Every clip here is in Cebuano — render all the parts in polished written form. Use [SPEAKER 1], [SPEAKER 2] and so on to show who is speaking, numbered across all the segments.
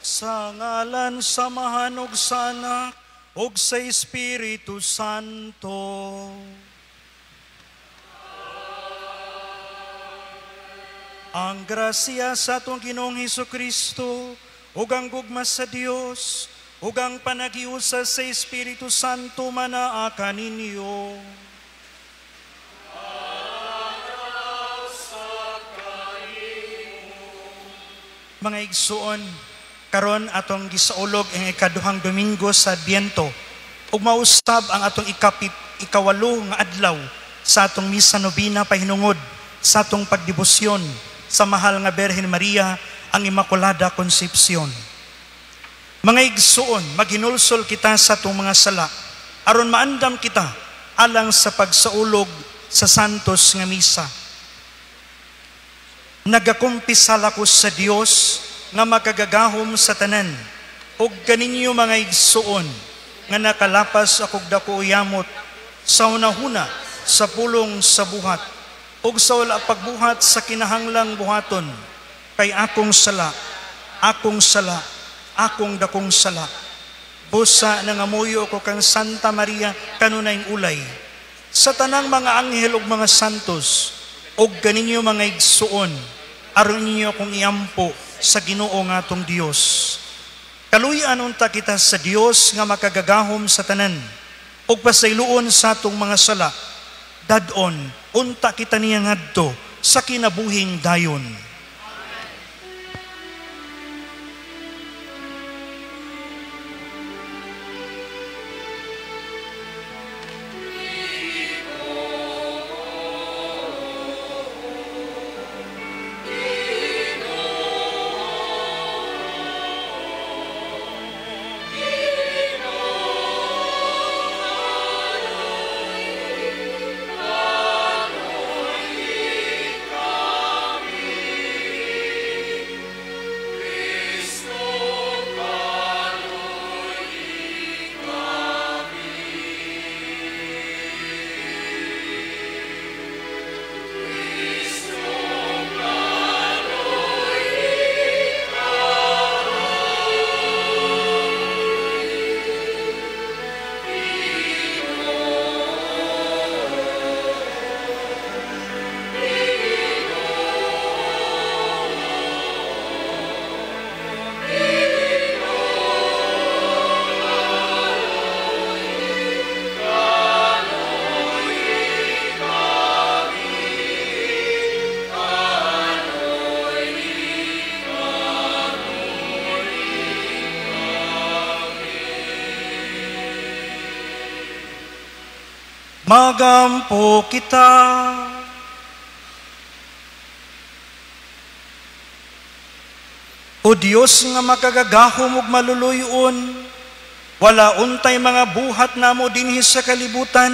[SPEAKER 1] Sa ngalan sa Amahan ug sa Anak ug sa Espiritu Santo. Ang grasya sa atong Ginoong Hesukristo ug ang gugma sa Dios ug ang panagiusa sa Espiritu Santo manaa kaninyo. Mga igsuon, karon atong gisaulog ang ikaduhang Domingo sa Adbyento ug mausab ang atong ikawalo nga adlaw sa atong misa nobina pahinungod sa atong pagdebosyon sa mahal nga Birhen Maria ang Immaculada Concepcion. Mga igsuon, maghinulsol kita sa atong mga sala aron maandam kita alang sa pagsaulog sa santos nga misa. Nagakumpisal ako sa Dios nga makagagahom sa tanan ug kaninyo mga igsuon nga nakalapas akog dako yamot sa hunahuna, sa pulong, sa buhat ug sa wala pagbuhat sa kinahanglang buhaton, kay akong sala, akong sala, akong dakong sala. Busa nangamuyo ko kang Santa Maria kanunayng ulay, sa tanang mga anghel ug mga santos, ug kaninyo mga igsuon, aron ninyo akong iampo sa Ginoo nga atong Dios. Kaluy-an unta kita sa Dios nga makagagahom sa tanan, ug pasayloon sa atong mga sala. Dad-on unta kita niya ngadto sa kinabuhing dayon. Magampo kita. O Dios nga makagagahom ug maluluyon, wala untay mga buhat namo dinhi sa kalibutan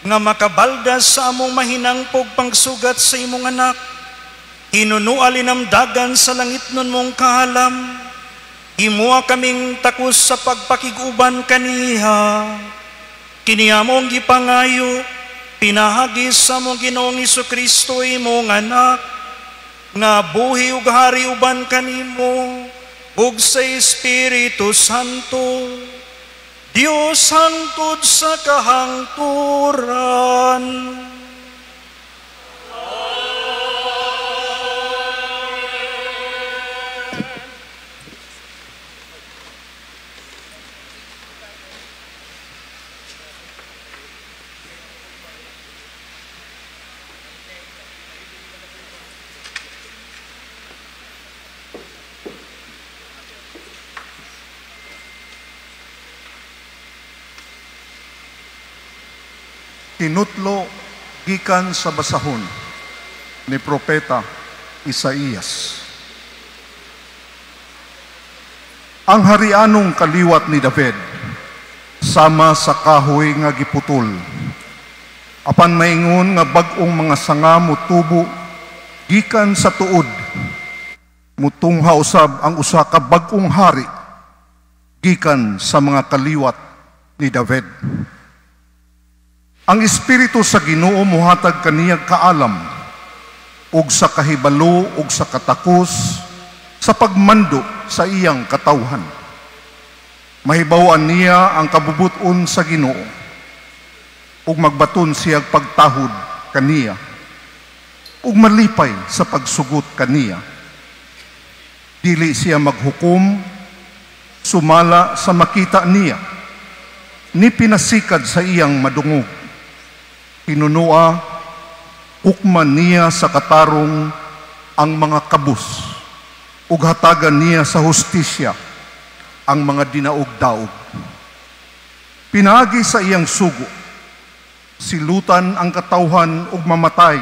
[SPEAKER 1] nga makabalda sa among mahinangpog pangsugat sa imong anak. Hinunua linamdagan sa langitnon mong kaalam, himua kaming takos sa pagpakig-uban kaniha. Kini among gipangayo, pinahagi sa among Ginoong Hesukristo imong anak, nga buhi ug hari uban kanimo ug sa Espiritu Santo, Dios hangtod sa kahangturan.
[SPEAKER 2] Tinutlo gikan sa basahon ni Propeta Isaías. Ang harianong kaliwat ni David sama sa kahoy nga giputol. Apan maingon nga bag-ong mga sanga motubo gikan sa tuod, mutungha usab ang usa ka bag-ong hari gikan sa mga kaliwat ni David. Ang espiritu sa Ginoo mohatag kaniyang kaalam ug sa kahibalo ug sa katakos sa pagmando sa iyang katawhan. Mahibaw-an niya ang kabubut-on sa Ginoo, ug magbaton siya pagtahod kaniya, ug malipay sa pagsugot kaniya. Dili siya maghukom sumala sa makita niya, ni pinasikad sa iyang madungog. Tinunua, hukman niya sa katarong ang mga kabus, ug hatagan niya sa hustisya ang mga dinaog-daog. Pinaagi sa iyang sugo, silutan ang katawhan ug mamatay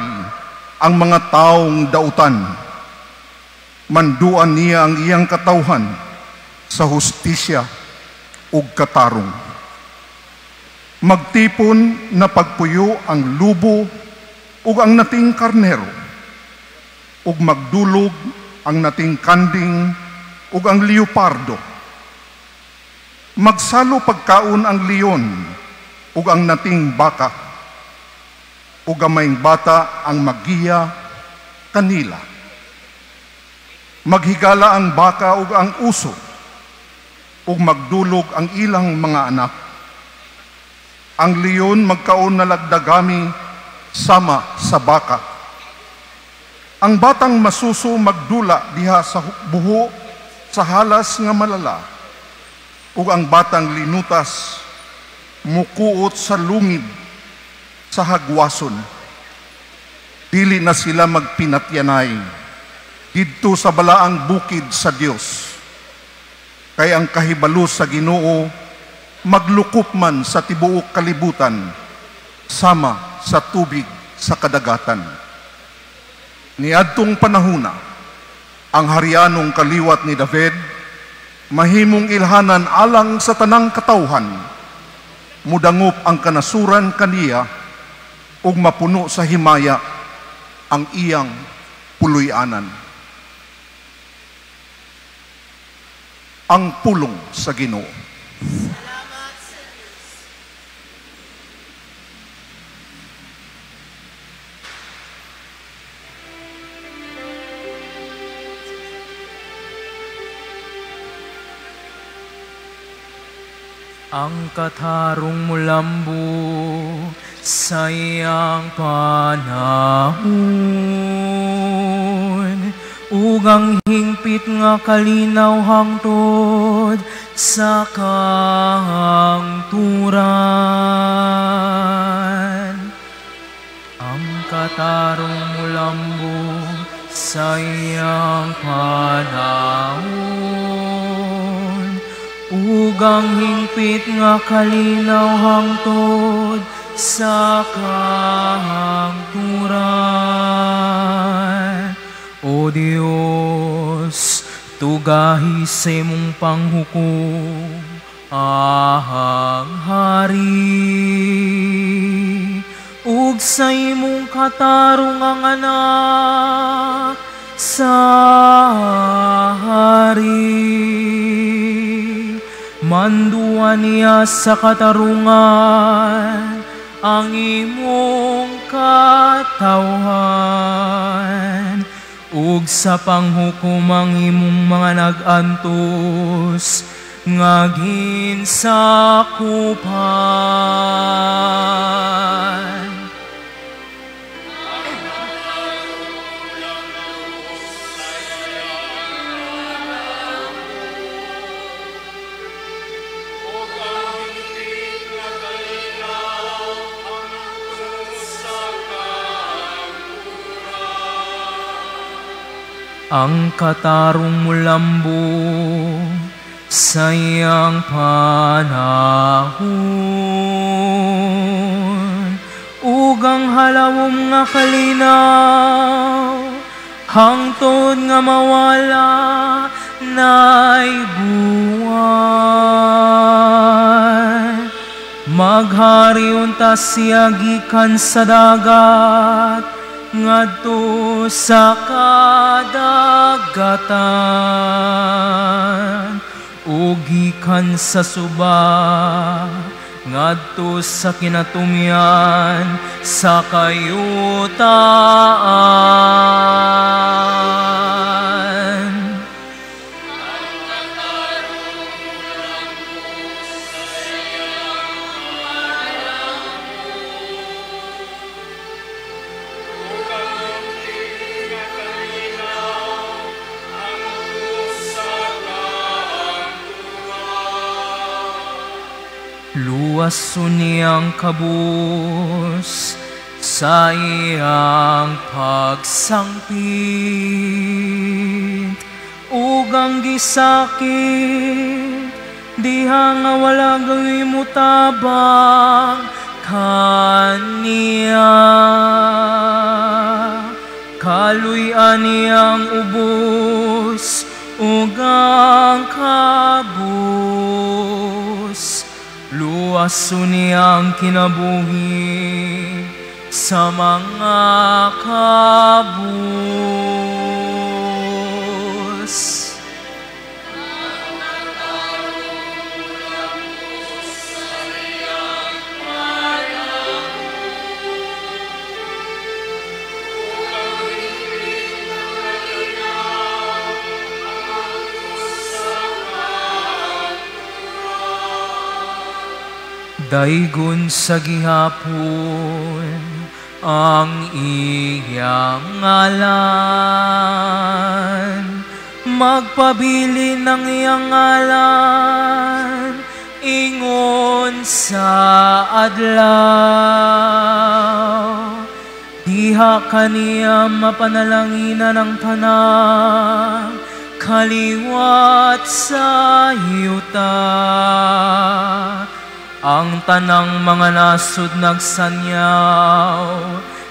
[SPEAKER 2] ang mga taong dautan. Manduan niya ang iyang katawhan sa hustisya ug katarong. Magtipon na pagpuyo ang lubo ug ang nating karnero, ug magdulog ang nating kanding ug ang leopardo. Magsalo pagkaon ang leon ug ang nating baka, ug gamayng bata ang magiya kanila. Maghigala ang baka ug ang uso, ug magdulog ang ilang mga anak. Ang leon magkaon na lagdagami sama sa baka. Ang batang masuso magdula diha sa buho sa halas nga malala, ug ang batang linutas mukuot sa lungib sa hagwason. Dili na sila magpinatyanay didto sa balaang bukid sa Dios. Kay ang kahibalo sa Ginoo maglukop man sa tibuok kalibutan, sama sa tubig sa kadagatan. Niadtong panahuna, ang harianong kaliwat ni David mahimong ilhanan alang sa tanang katawhan. Mudangop ang kanasuran kaniya ug mapuno sa himaya ang iyang puloy-anan. Ang pulong sa Ginoo.
[SPEAKER 3] Salamat sa Diyos.
[SPEAKER 4] Ang katarong mulambo sa iyang panahon, ug ang hingpit nga kalinaw hangtod sa kahangturan. Ang katarong mulambo sa iyang panahon, ug ang hingpit nga kalinaw hangtod sa kahangturan. O Dios, tugahi sa imong panghukom ang hari, ug sa imong katarong ang anak sa hari. Manduan niya sa katarungan ang imong katawhan, ug sa panghukom ang imong mga nag-antos nga ginsakupan. Ang katarong mulambo sa iyang panahon, ug ang halawom nga kalinaw hangtod nga mawala na'y buwan. Maghari unta siya gikan sa dagat ngadto sa kadagatan, ug gikan sa suba ngadto sa kinatumyan sa kayutaan. Luwason niyang kabus sa iyang pagsangpit, ug ang gisakit diha nga wala gawi mutabang kaniya. Kaluy-an niyang ubos ug ang kabus, luwason niyang kinabuhi sa mga kabus. Daygon sa gihapon ang iyang ngalan, magpabili ng iyang ngalan, ingon sa adlaw. Diha kaniya mapanalanginan ang tanang kaliwat sa yuta. Ang tanang mga nasud nagsanyaw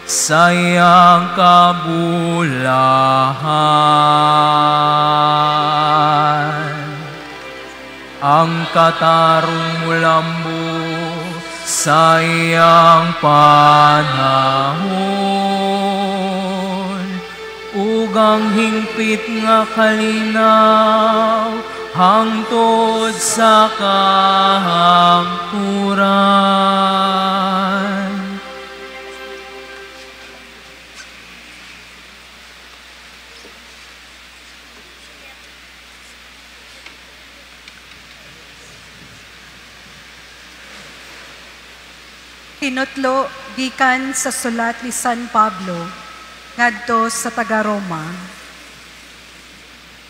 [SPEAKER 4] sa iyang kabulahan. Ang katarong mulambo sa iyang panahon, ug ang hingpit nga kalinaw hangtod sa kahangturan.
[SPEAKER 5] Tinutlo gikan sa sulat ni San Pablo ngadto sa taga-Roma.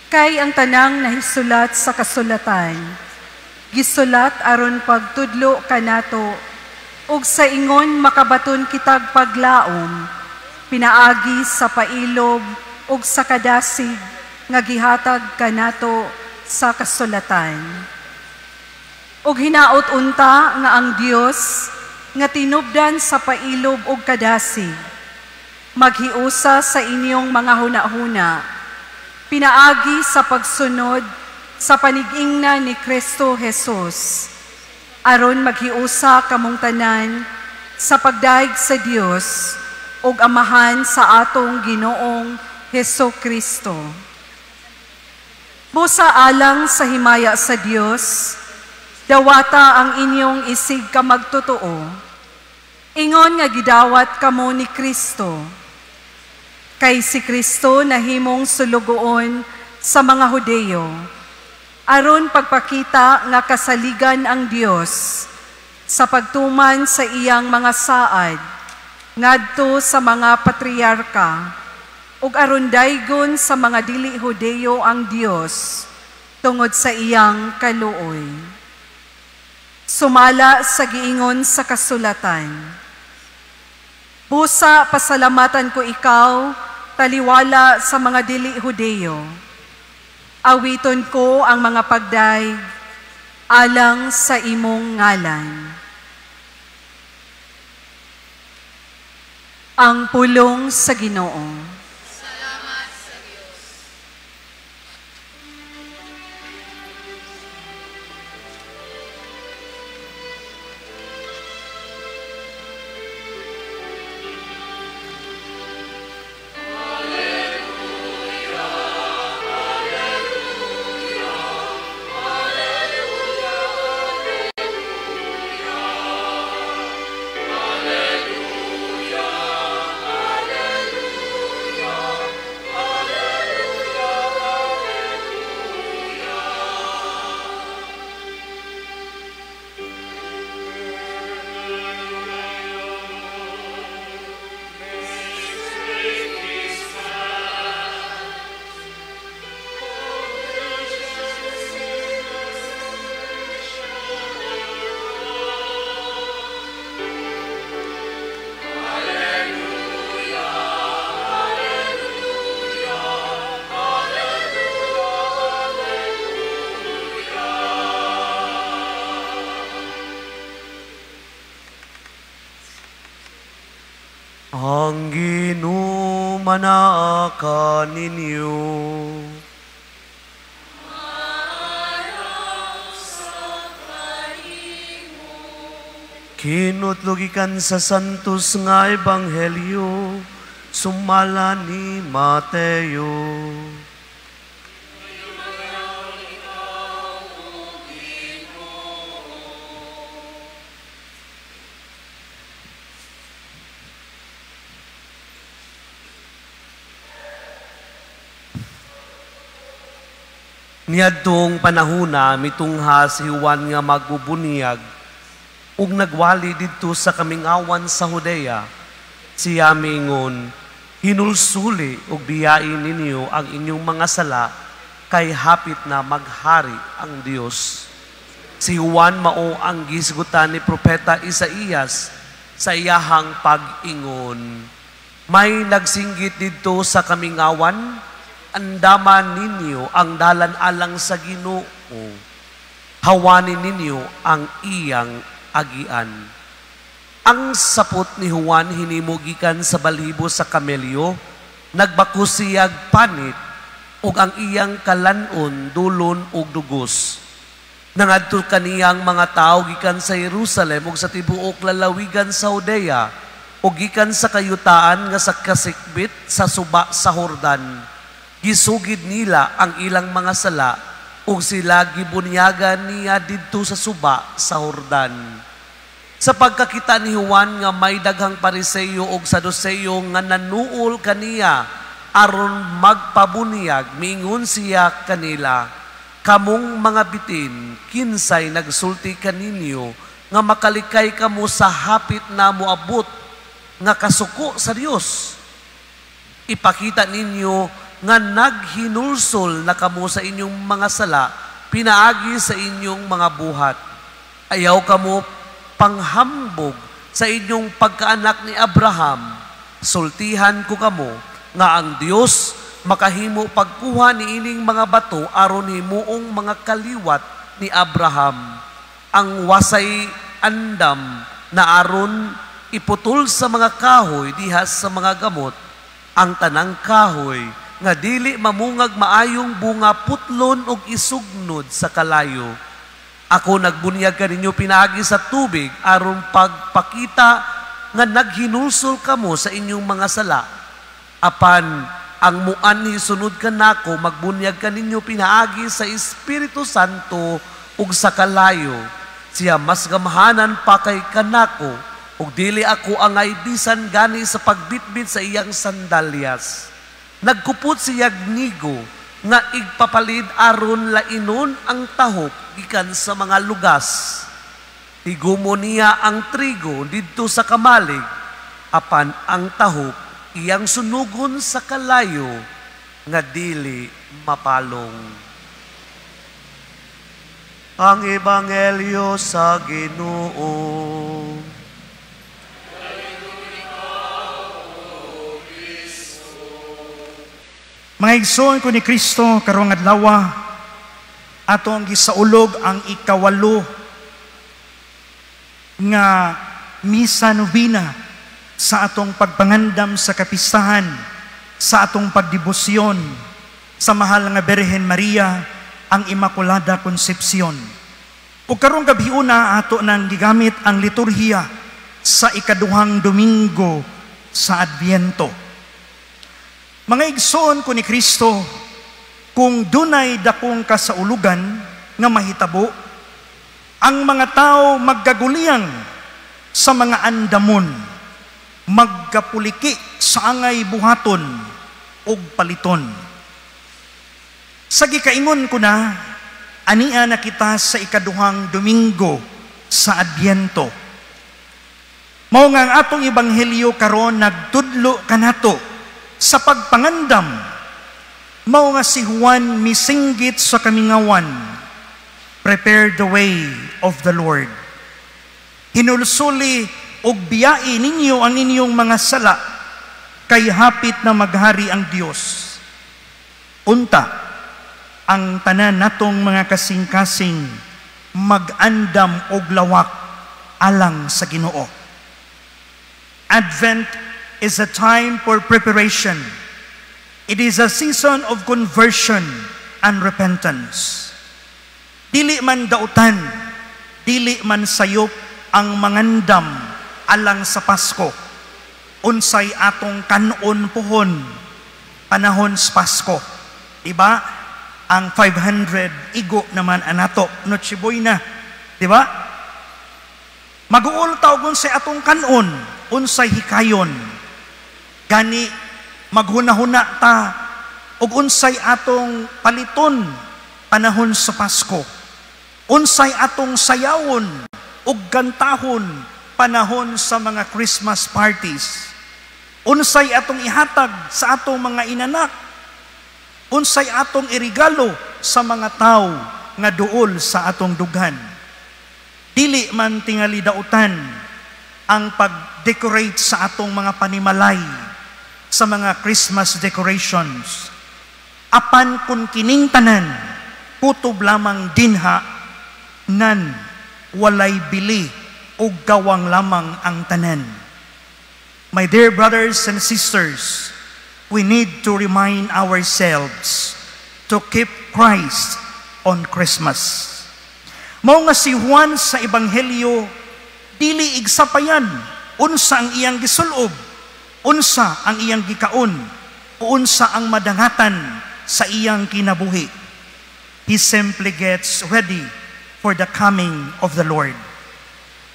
[SPEAKER 5] Kay ang tanang nahisulat sa kasulatan, gisulat aron pagtudlo kanato, ug sa ingon makabaton kitag paglaom, pinaagi sa pailob ug sa kadasig nga gihatag kanato sa kasulatan. Ug hinaot unta nga ang Dios nga tinubdan sa pailob ug kadasig, maghiusa sa inyong mga hunahuna, pinaagi sa pagsunod sa panigingna ni Kristo Jesus, aron maghiusa kamong tanan sa pagdayeg sa Dios ug Amahan sa atong Ginoong Hesus Kristo. Busa alang sa himaya sa Dios, dawata ang inyong isig kamagtotoo. Ingon nga gidawat kamo ni Kristo. Kay si Kristo nahimong sulugoon sa mga Hudeyo, aron pagpakita nga kasaligan ang Dios sa pagtuman sa iyang mga saad ngadto sa mga patriarka, ug aron daygon sa mga dili Hudeyo ang Dios tungod sa iyang kaluoy. Sumala sa giingon sa kasulatan, busa pasalamatan ko ikaw, taliwala sa mga dili Hudeyo. Awiton ko ang mga pagdayeg alang sa imong ngalan. Ang pulong sa Ginoo.
[SPEAKER 3] Salamat sa Dios.
[SPEAKER 6] Ang Ginoo manaa kaninyo. Kinutlo gikan sa Santos nga Ebanghelyo sumala ni Mateo. Niadtong panahuna mitungha si Juan nga magbubunyag ug nagwali didto sa kamingawan sa Judea. Siya miingon, hinulsuli ug biyain ninyo ang inyong mga sala kay hapit na maghari ang Dios. Si Juan mao ang gisgutan ni Propeta Isaías sa iyahang pag-ingon. May nagsinggit didto sa kamingawan, andaman ninyo ang dalan alang sa Ginoo, hawanin ninyo ang iyang agian. Ang sapot ni Juan hinimo gikan sa balhibo sa kamelyo, nagbakos siyag panit, ug ang iyang kalan-on dulon og dugos. Nangadto kaniyang mga tawo gikan sa Jerusalem ug sa tibuok lalawigan sa Judea, ug gikan sa kayutaan nga sa kasikbit sa suba sa Jordan. Gisugid nila ang ilang mga sala ug sila gibunyagan niya didto sa suba sa Jordan. Sa pagkakita ni Juan nga may daghang Pariseo ug Saduceo nga nanuol kaniya aron magpabunyag, miingon siya kanila, kamong mga bitin, kinsay nagsulti kaninyo nga makalikay kamo sa hapit na moabot nga kasuko sa Dios? Ipakita ninyo nga naghinulsol na kamo sa inyong mga sala, pinaagi sa inyong mga buhat. Ayaw kamo panghambog sa inyong pagkaanak ni Abraham. Sultihan ko kamo nga ang Dios makahimo pagkuha ni ining mga bato aron himuong mga kaliwat ni Abraham. Ang wasay andam na aron iputol sa mga kahoy diha sa mga gamot, ang tanang kahoy nga dili mamungag maayong bunga putlon og isugnod sa kalayo. Ako nagbunyag kaninyo pinaagi sa tubig aron pagpakita nga naghinulsol kamo sa inyong mga sala. Apan ang muanhi sunod kanako magbunyag kaninyo pinaagi sa Espiritu Santo ug sa kalayo. Siya mas gamhanan pa kay kanako ug dili ako angay bisan gani sa pagbitbit sa iyang sandalyas. Nagkupot siyag nigo nga igpapalid aron lainon ang tahok gikan sa mga lugas. Higumo niya ang trigo didto sa kamalig, apan ang tahok iyang sunugon sa kalayo nga dili mapalong. Ang Ebanghelyo sa Ginoo.
[SPEAKER 1] Mga igsoon ko ni Kristo, karong adlaw ato ang gisaulog ang 8 nga misa novena sa atong pagpangandam sa kapistahan, sa atong pagdebosyon sa mahal nga Birhen Maria, ang Immaculada Concepcion. Ug karong gabhiuna ato nang gigamit ang liturhiya sa ikaduhang Domingo sa Adbyento. Mga igsoon ko ni Kristo, kung dunay dakong kasaulugan nga mahitabo, ang mga tao maggaguliyang sa mga andamon, magkapuliki sa angay buhaton ug paliton. Sa gikaingon ko na, ania na kita sa ikaduhang Domingo sa Adbyento. Mao nga ang atong ebanghelyo karon nagtudlo kanato sa pagpangandam. Mao nga si Juan misinggit sa kamingawan, prepare the way of the Lord. Hinulsuli og biyai ninyo ang inyong mga sala, kay hapit na maghari ang Dios. Unta, ang tanan natong mga kasing-kasing mag-andam og lawak alang sa Ginoo. Advent is a time for preparation. It is a season of conversion and repentance. Dili man dautan, dili man sayop ang mangandam alang sa Pasko. Unsay atong kanon puhon panahon sa Pasko. Diba? Ang 500 igo naman anato, Noche Buena. Diba? Maguol ta og unsay atong kanon, unsay hikayon. Gani maghuna-huna ta og unsay atong paliton panahon sa Pasko. Unsay atong sayawon ug kantahon panahon sa mga Christmas parties. Unsay atong ihatag sa atong mga inanak. Unsay atong irigalo sa mga tawo nga duol sa atong dughan. Dili man tingali dautan ang pag-decorate sa atong mga panimalay sa mga Christmas decorations. Apan kung kining tanan, kutob lamang dinha, nan walay bili o gawang lamang ang tanan. My dear brothers and sisters, we need to remind ourselves to keep Christ on Christmas. Mao nga si Juan sa Ebanghelyo, dili igsapayan unsa ang iyang gisulob, unsa ang iyang gikaon, o unsa ang madangatan sa iyang kinabuhi. He simply gets ready for the coming of the Lord.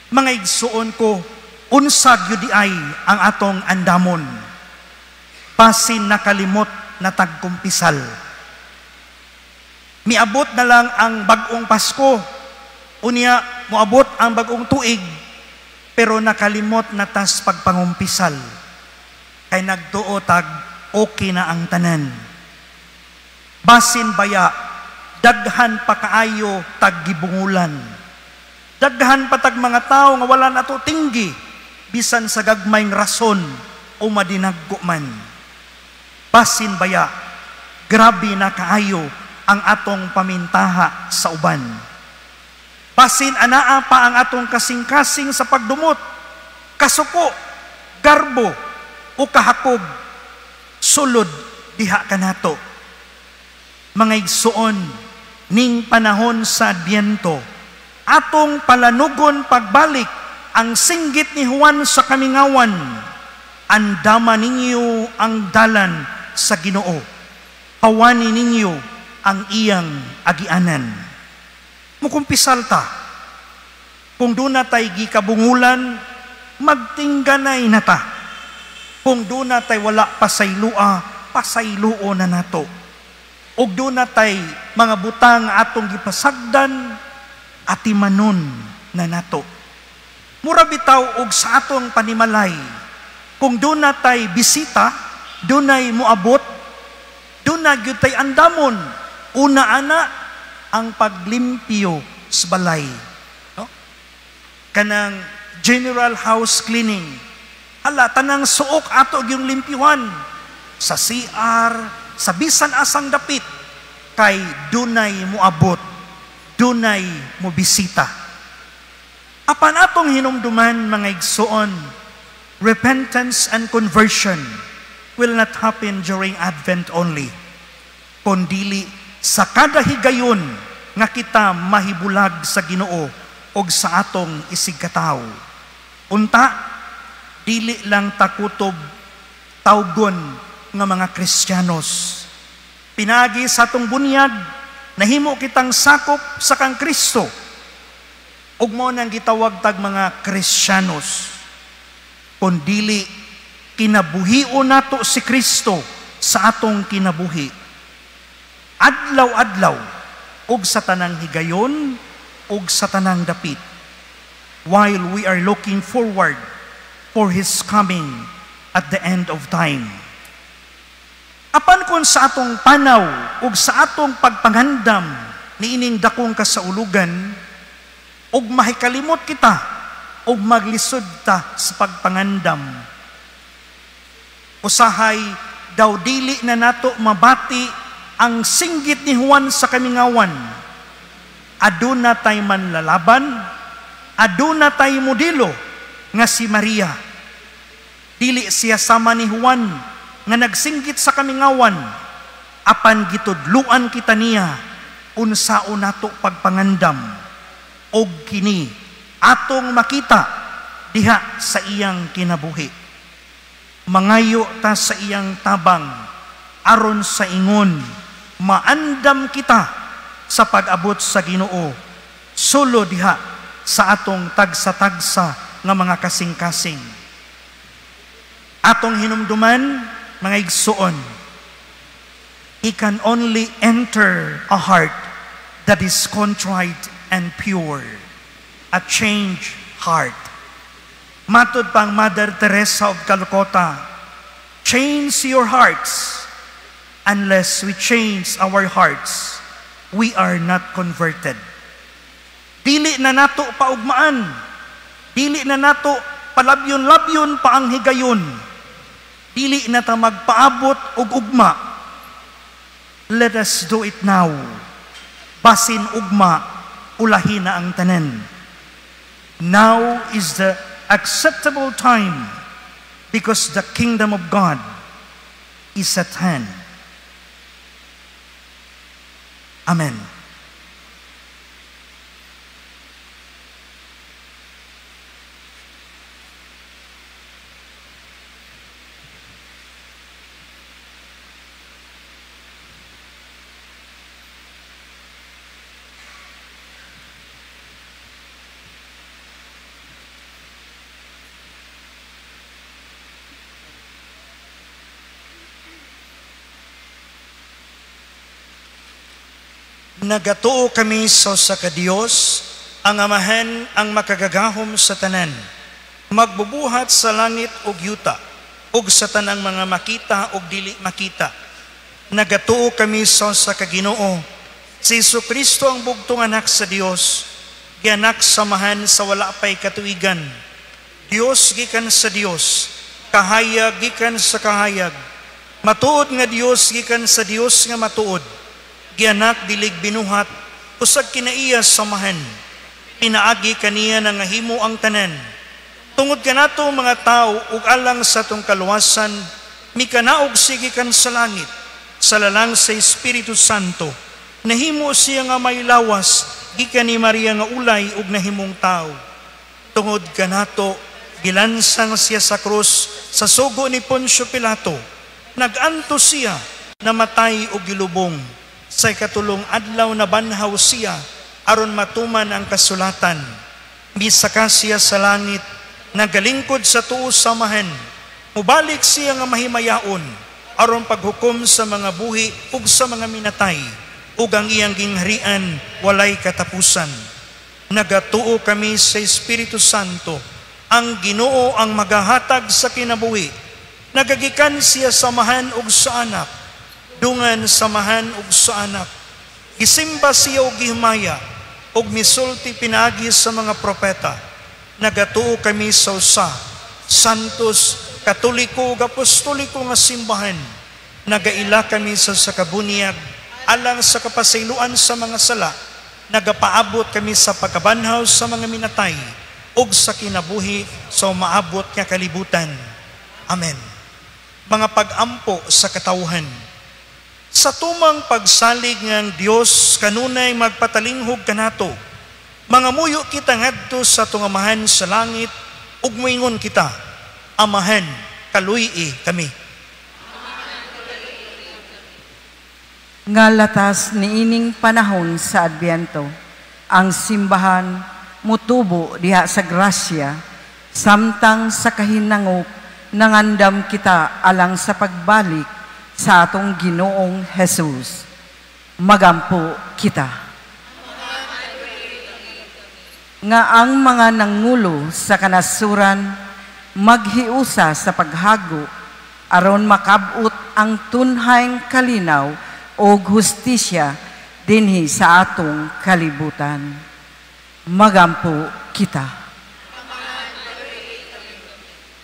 [SPEAKER 1] Mga igsuon ko, unsa gyud ay ang atong andamon. Basin nakalimot na tagkumpisal. Miabot na lang ang bag-ong Pasko. Unya, moabot ang bag-ong tuig, pero nakalimot na tas pagpangumpisal. Kay nagtuo tag okay na ang tanan. Basin baya, daghan pa kaayo tag gibungulan. Daghan pa tag mga tao nga wala nato tinggi, bisan sa gagmayng rason o madinaggo man. Basin baya, grabe na kaayo ang atong pamintaha sa uban. Basin anaa pa ang atong kasing-kasing sa pagdumot, kasuko, garbo, o kahakog, sulod diha kanato. Mga igsuon, ning panahon sa Adbyento, atong palanugon pagbalik ang singgit ni Juan sa kamingawan, andama ninyo ang dalan sa Ginoo, hawani ninyo ang iyang agianan. Mukumpisal ta, kung duna tay gikabungulan, magtingganay na ta. Kung duna tay wala pasaylua, pasayluo na nato. Ug duna tay mga butang atong gipasagdan, atimanon na nato. Mura bitaw og sa atong panimalay, kung duna tay bisita, dunay moabot, duna gyud tay andamon. Una ana ang paglimpyo sa balay. No? Kanang general house cleaning. Hala, tanang suok ato yung limpyuhan sa CR, sa bisan asang dapit, kay dunay moabot, dunay mo bisita. Apan atong hinumduman, mga igsoon, repentance and conversion will not happen during Advent only, kondili sa kada higayon nga kita mahibulag sa Ginoo og sa atong isigkatawo. Unta, dili lang takutob tawgon nga mga Kristiyanos. Pinagi sa atong bunyag, nahimo kitang sakop sa kang Kristo. Ug mao nang gitawag tag mga Kristiyanos. Kundili kinabuhion nato si Kristo sa atong kinabuhi. Adlaw-adlaw ug sa tanang higayon ug sa tanang dapit, while we are looking forward for His coming at the end of time. Apan kung sa atong panaw ug sa atong pagpangandam niining dakong kasaulugan, ug mahikalimot kita ug maglisod ta sa pagpangandam, usahay daw dili na nato mabati ang singgit ni Juan sa kamingawan. Aduna tay manlalaban, aduna tay modelo nga si Maria. Dili siya sama ni Juan nga nagsinggit sa kamingawan, apan gitudluan kita niya unsaon nato pagpangandam, og kini atong makita diha sa iyang kinabuhi. Mangayo ta sa iyang tabang aron sa ingon maandam kita sa pag-abot sa Ginoo, sulo diha sa atong tagsa-tagsa nga mga kasing-kasing. Atong hinumduman, mga igsuon, he can only enter a heart that is contrite and pure, a changed heart. Matod pang Mother Teresa of Calcutta, change your hearts. Unless we change our hearts, we are not converted. Dili na nato paugmaan, dili na nato palabyon-labyon pa ang higayon, dili na ta magpaabot og ugma. Let us do it now. Basin ugma, ulahi na ang tanan. Now is the acceptable time because the kingdom of God is at hand. Amen. Nagatuo kami sa usa ka Dios, ang Amahan ang makagagahom sa tanan, magbubuhat sa langit ug yuta, ug sa tanang mga makita ug dili makita. Nagatuo kami sa usa ka Ginoo, si Jesucristo ang bugtong anak sa Dios, gianak sa Amahan sa wala pay katuigan. Dios gikan sa Dios, kahayag gikan sa kahayag, matuod nga Dios gikan sa Dios nga matuod, gianak dilig binuhat, usag kinaiya samahan, pinaagi kaniya nangahimo ang tanan. Tungod kanato mga tao ug alang sa atong kaluwasan, mikanaog sige kan sa langit, sa lalang sa Espiritu Santo. Nahimo siya nga may lawas, gikan ni Maria nga ulay ug nahimong tao. Tungod kanato, gilansang siya sa krus sa sugo ni Poncio Pilato. Naganto siya, namatay ug gilubong. Sa ikatulong adlaw na banhaw siya, aron matuman ang kasulatan. Misaka siya sa langit, nagalingkod sa tuo samahan. Mubalik siya nga mahimayaon, aron paghukom sa mga buhi ug sa mga minatay, ug ang iyang gingharian walay katapusan. Nagatuo kami sa Espiritu Santo, ang Ginoo ang magahatag sa kinabuhi. Nagagikan siya samahan ug sa anak, dungan samahan ug sa anak. Gisimba siya og gihimaya ug misulti pinaagi sa mga propeta. Nagatuo kami sa usa, santos, katoliko ug apostoliko nga simbahan. Nagaila kami sa sakabuniag alang sa kapasayloan sa mga sala. Nagapaabot kami sa pagkabanhaw sa mga minatay ug sa kinabuhi sa umaabot nga kalibutan. Amen. Mga pag-ampo sa katawhan. Sa tumang pagsalig ng Dios kanunay magpatalinghog kanato, mangamuyo kita ngadto sa atong Amahan sa langit ug moingon kita, Amahan, kaluy-i kami.
[SPEAKER 7] Nga latas niining panahon sa Adbyento, ang simbahan mutubo diha sa grasya, samtang sa kahinangop nangandam kita alang sa pagbalik sa atong Ginoong Jesus. Magampo kita. Nga ang mga nangulo sa kanasuran maghiusa sa paghago aron makabot ang tunhayng kalinaw og hustisya dinhi sa atong kalibutan. Magampo kita.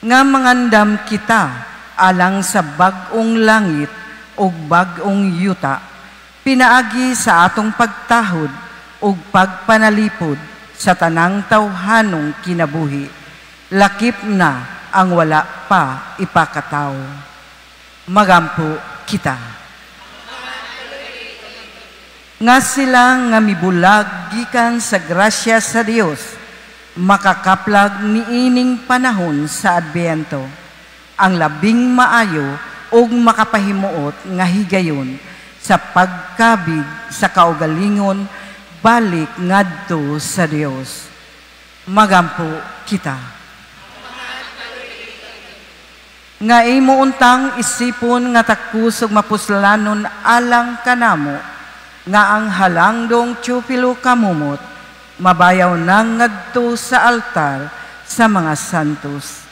[SPEAKER 7] Nga mangandam kita alang sa bag-ong langit ug bag-ong yuta, pinaagi sa atong pagtahod ug pagpanalipod sa tanang tawhanong kinabuhi, lakip na ang wala pa ipakatawo. Magampo kita. Nga sila nga mibulag gikan sa grasya sa Dios, makakaplag niining panahon sa Adbyento, ang labing maayo ug makapahimuot nga higayon sa pagkabig sa kaugalingon balik ngadto sa Dios. Magampo kita. Nga imo untang isipon nga takkus ug mapuslanon alang kanamo, nga ang halangdong tupilo kamumot mabayaw nang ngadto sa altar sa mga santos.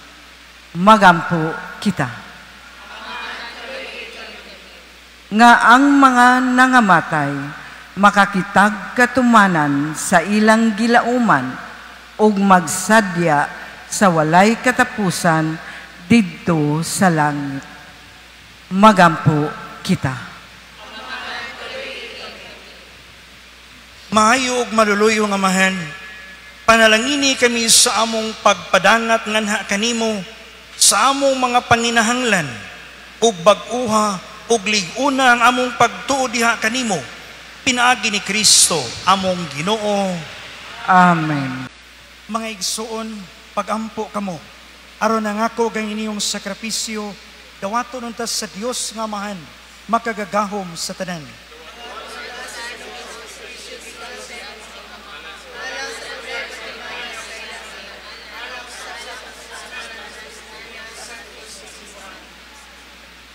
[SPEAKER 7] Magampo kita. Nga ang mga nangamatay makakitag katumanan sa ilang gilauman ug magsadya sa walay katapusan didto sa langit. Magampo kita.
[SPEAKER 1] Maayo ug maluluyo nga Amahan, panalangini kami sa among pagpadangat nganha kanimo sa among mga panginahanglan ug bag-uha ug lig-una ang among pagtuo diha kanimo pinaagi ni Kristo among Ginoo.
[SPEAKER 7] Amen.
[SPEAKER 1] Mga igsuon, pagampo kamo aron nangako ang inyong sakripisyo dawaton unta sa Dios nga Amahan makagagahom sa tanan.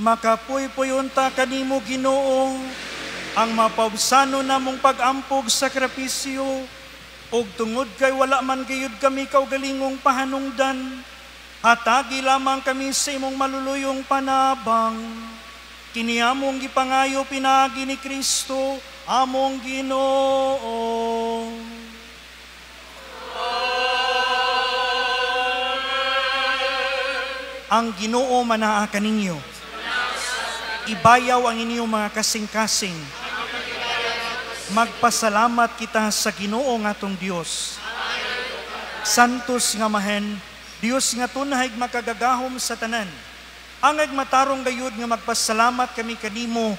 [SPEAKER 1] Makapuy-puyunta kanimo Ginoo ang mapaubsano namong pag-ampog sakripisyo ug tungod kay wala man gayud kami kaugalingong pahanungdan, hatagi lamang kami sa imong maluluyong panabang. Kini among gipangayo pinaagi ni Kristo among Ginoo. Ang Ginoo manaa kaninyo. Ibayaw ang inyong mga kasing-kasing. Magpasalamat kita sa Ginoo nga atong Dios. Santos nga Amahan, Dios nga tunay makagagahom sa tanan. Angay matarong gayud nga magpasalamat kami kanimo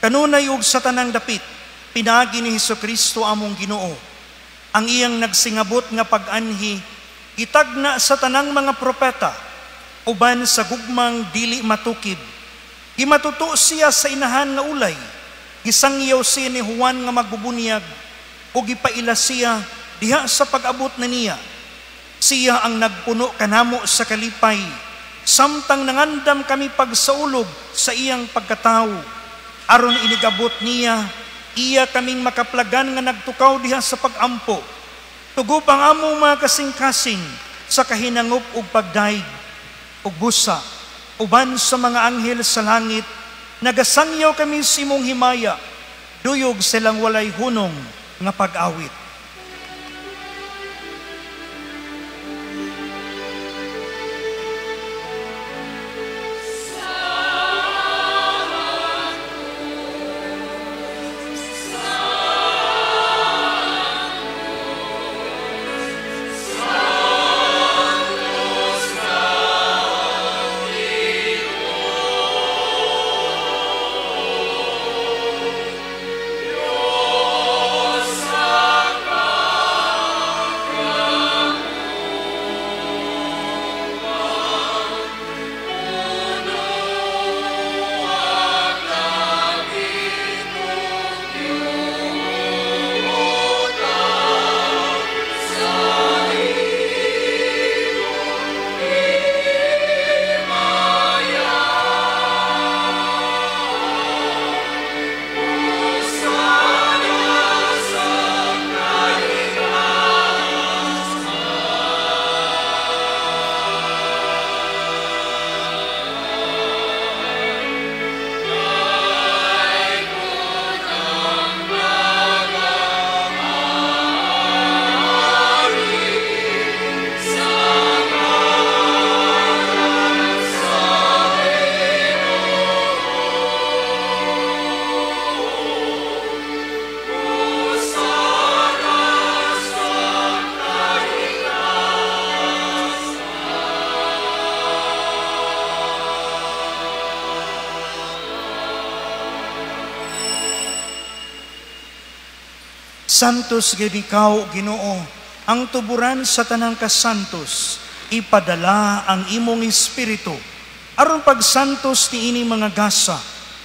[SPEAKER 1] kanunay ug sa tanang dapit pinaagi ni Hesukristo among Ginoo. Ang iyang nagsingabot nga pag-anhi gitagna sa tanang mga propeta uban sa gugmang dili matukib. Gimatuto siya sa inahan nga ulay, gisangyaw siya ni Juan nga magbubunyag, o gipaila siya diha sa pag-abot na niya. Siya ang nagpuno kanamo sa kalipay, samtang nangandam kami pagsaulog sa iyang pagkatao. Aron inigabot niya, iya kaming makaplagan nga nagtukaw diha sa pag-ampo. Tugop ang among mga kasing-kasing sa kahinangop ug pagdaig, ug busa, uban sa mga anghel sa langit, nagasangyaw kami sa imong himaya, duyog silang walay hunong nga pag-awit.
[SPEAKER 3] Dios.
[SPEAKER 1] Santos gyud ikaw, Ginoo, ang tuburan sa tanang kasantos. Ipadala ang imong espiritu aron pagsantos niini mga gasa,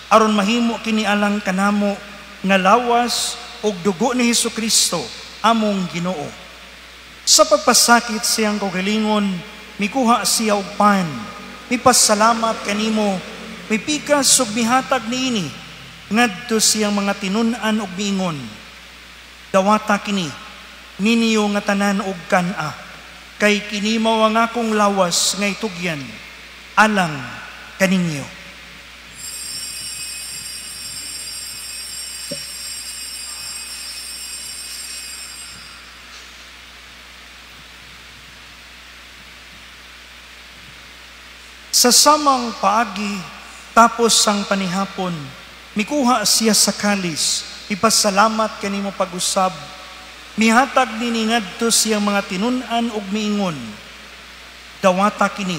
[SPEAKER 1] aron mahimo kini alang kanamo nga lawas ug dugo ni Hesukristo among Ginoo. Sa pagpasakit siyang kaugalingon, mikuha siya og pan, mipasalamat kanimo, mipikas ug mihatag niini ngadto siyang mga tinun-an ug miingon, dawata kini ninyo nga tanan og kan-a, kay kini mao ang akong lawas nga itugyan alang kaninyo. Sa samang paagi, tapos ang panihapon, mikuha siya sa kalis, ipasalamat kanimo pag-usab, mihatag nini ngadto siyang mga tinun-an ug miingon, dawata kini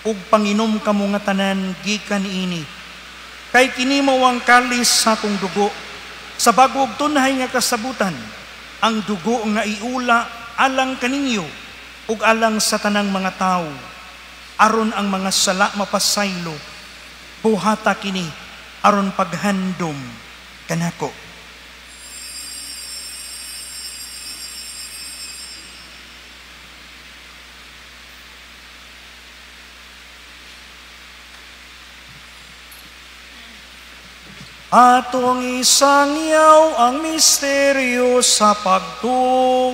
[SPEAKER 1] ug panginom kamo nga tanan gikan niini, kay kini mao ang kalis sa akong dugo, sa bag-o ug tunhay nga kasabutan, ang dugo nga iula alang kaninyo ug alang sa tanang mga tawo, aron ang mga sala mapasaylo. Buhata kini aron paghandom kanako. Atong isangyaw ang misteryo sa pagtuo.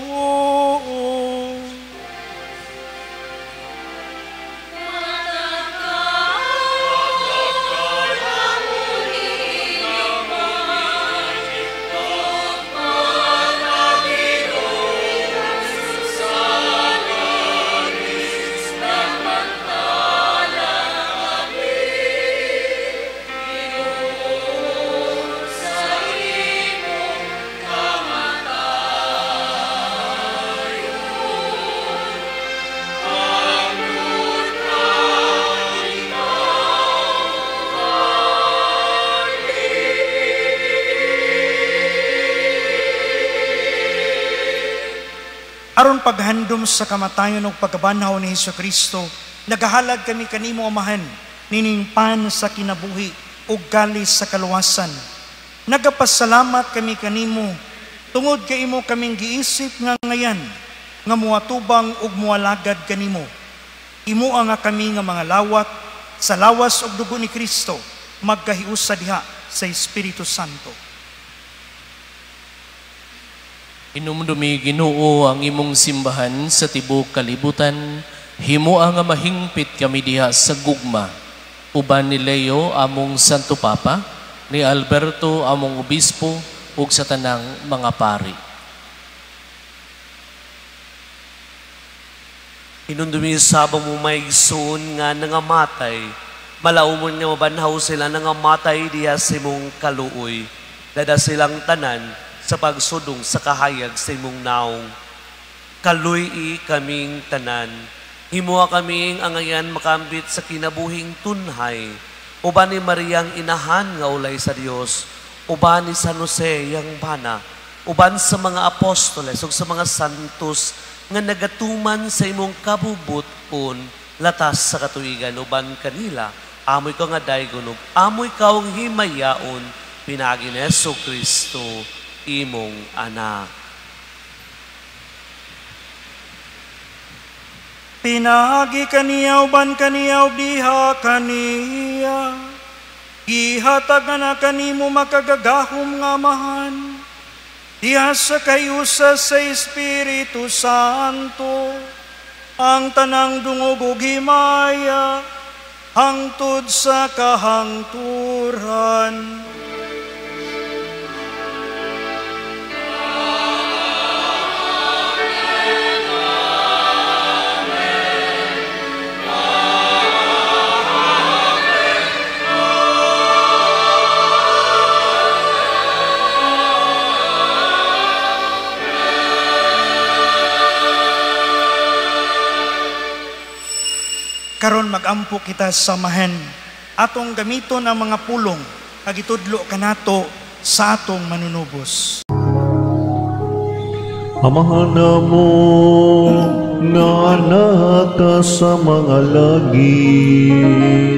[SPEAKER 1] Aron paghandom sa kamatayon ug pagkabanhaw ni Hesukristo, nagahalad kami kanimo, Amahan, nining pan sa kinabuhi ug kalis sa kaluwasan. Nagapasalamat kami kanimo tungod kay imo kaming giisip nga ngayan nga muatubang ug mualagad kanimo. Imo nga kami nga mga lawat sa lawas ug dugo ni Kristo magkahiusa diha sa Espiritu Santo.
[SPEAKER 8] Hinumdumi Ginoo ang imong simbahan sa tibuok kalibutan, himoa nga mahingpit kami diha sa gugma. Uban ni Leo among Santo Papa, ni Alberto among Obispo ug sa tanang mga pari.
[SPEAKER 6] Hinumdumi sa mo maigsoon nga nangamatay, malaumon nga mabanhaw sila nangamatay diha sa imong kaluoy, dada silang tanan sa pagsudong sa kahayag sa imong naong. Kaluy-i kaming tanan, himoa kaming angayan makambit sa kinabuhing tunhay, uban ni Mariang inahan nga ulay sa Dios, uban ni San Jose yang bana, uban sa mga apostoles ug sa mga santos nga nagatuman sa imong kabubuton latas sa katuigan, uban kanila amoy ka nga daygon ug amoy ka ang himayaon pinaagi ni Jesu Kristo imong anak.
[SPEAKER 1] Pinaagi kaniya uban kaniya ug diha kaniya, gihatag na kanimo makagagahom nga Amahan, diha sa kayusa sa Espiritu Santo, ang tanang dungog ug himaya hangtod sa kahangturan. Karon magampo kita sa Amahan, atong gamiton ang mga pulong kag itudlo kanato sa atong manunubos.
[SPEAKER 9] Amahan namo nga anak ka sa mga langit,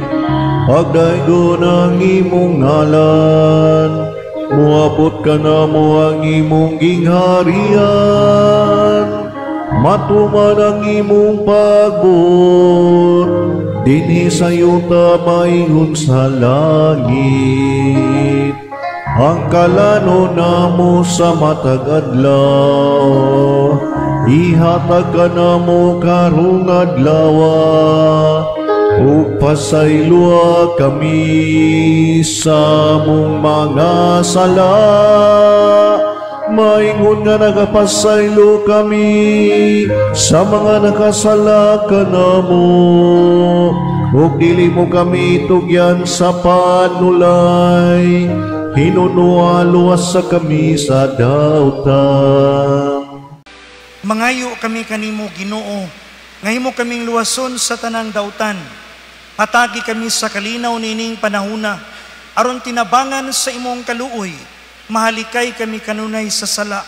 [SPEAKER 9] pagdaygon ang imong ngalan, muabot ka namo ang imong gingharian, matuman ang imong pagbuot, dinhi sa yuta maingon sa langit. Ang kalano namo sa matag adlaw, ihatag ka namo karong adlaw, ug pasayloa kami sa among mga sala, maingon nga nagapasaylo kami sa mga nakasala kanamo, ug dili mo kami tugyan sa panulay, hinunua luwas sa kami sa dautan.
[SPEAKER 1] Mangayo kami kanimo, Ginoo, ngahimo kaming luwason sa tanang dautan. Hatagi kami sa kalinaw nining panahuna, aron tinabangan sa imong kaluoy, mahalikay kami kanunay sa sala,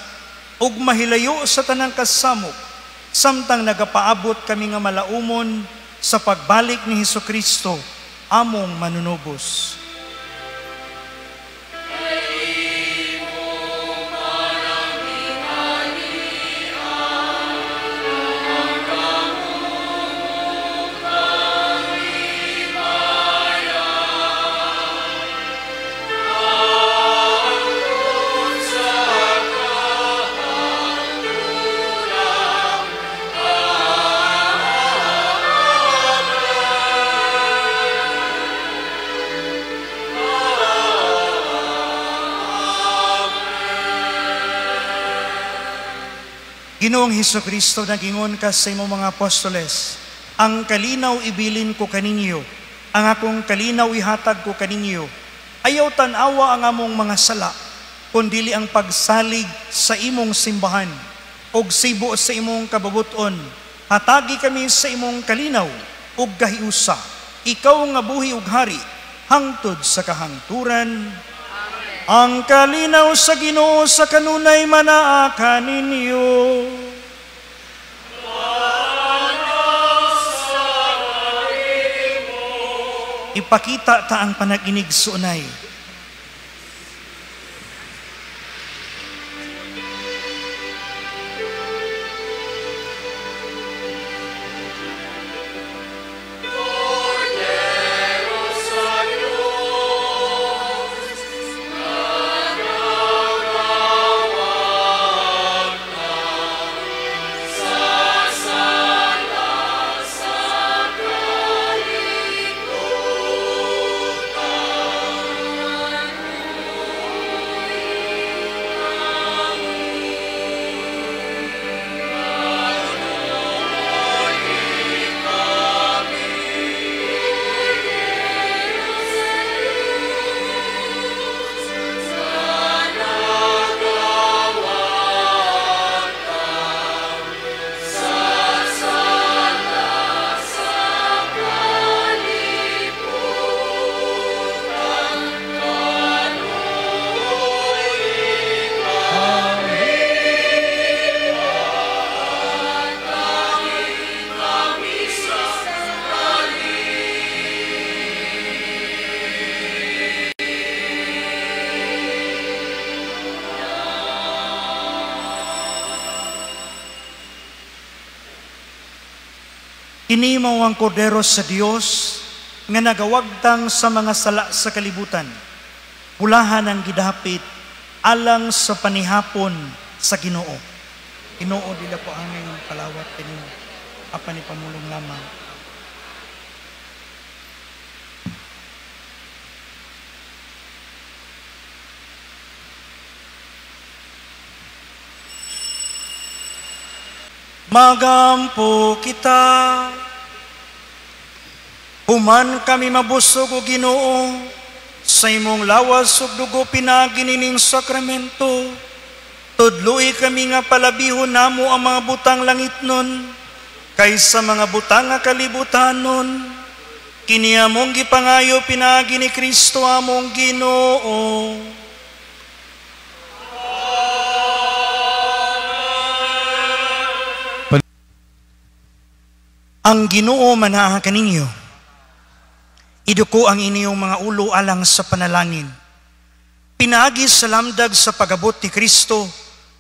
[SPEAKER 1] ug mahilayo sa tanang kasamok, samtang nagapaabot kami nga malaumon sa pagbalik ni Hesukristo, among manunubos. Ginoong Hesukristo, nagingon ka sa imong mga apostoles, ang kalinaw ibilin ko kaninyo, ang akong kalinaw ihatag ko kaninyo. Ayaw tan-awa ang among mga sala, kundili ang pagsalig sa imong simbahan, og sibo sa imong kababuton. Hatagi kami sa imong kalinaw ug gahiusa. Ikaw nga buhi ug hari, hangtod sa kahangturan. Amen. Ang kalinaw sa Ginoo sa kanunay manaa kaninyo. Ipakita ta ang panag-inig suunay. Kini mao ang kordero sa Dios nga nagawagtang sa mga sala sa kalibutan. Bulahan ang gidapit alang sa panihapon sa Ginoo. Ginoo, dila po angay palawat kanimo, apan ipamulong lamang. Magampo kita. Human kami mabusog o Ginoo sa imong lawas ug dugo pinaagi nining sakramento. Tudloi kami nga palabihon namo ang mga butang langitnon kaysa mga butang nga kalibutanon. Kini among gipangayo pinaagi ni Kristo among Ginoo. Ang Ginoo manaa kaninyo. Iduko ang inyong mga ulo alang sa panalangin. Pinaagi sa lamdag sa pag-abot ni Kristo,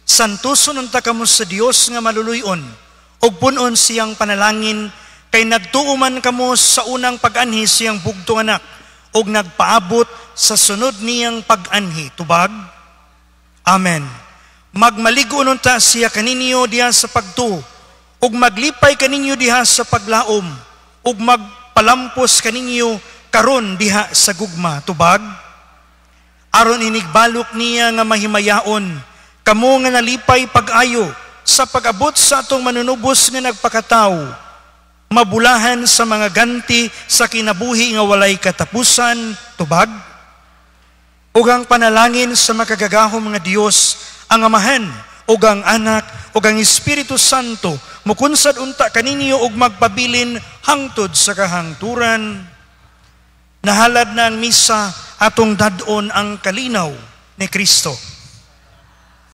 [SPEAKER 1] santuson unta kamo sa Dios nga maluluyon, ug punon siyang panalangin kay nagtuo man kamo sa unang pag-anhi siyang bugtong anak ug nagpaabot sa sunod niyang pag-anhi. Tubag? Amen. Magmaligo unta siya kaninyo diha sa pagtuo, ug maglipay kaninyo diha sa paglaom, ug magpalampos kaninyo karon diha sa gugma. Tubag? Aron inigbalok niya nga mahimayaon kamo nga nalipay pag-ayo sa pag-abot sa atong Manunubos nga nagpakatawo, mabulahan sa mga ganti sa kinabuhi nga walay katapusan. Tubag? Ug ang panalangin sa makagagahom nga Dios, ang Amahan, ug ang Anak, ug ang Espiritu Santo, mukunsad unta kaninyo ug magpabilin hangtod sa kahangturan. Nahalad na ang misa, atong dad-on ang kalinaw ni Kristo.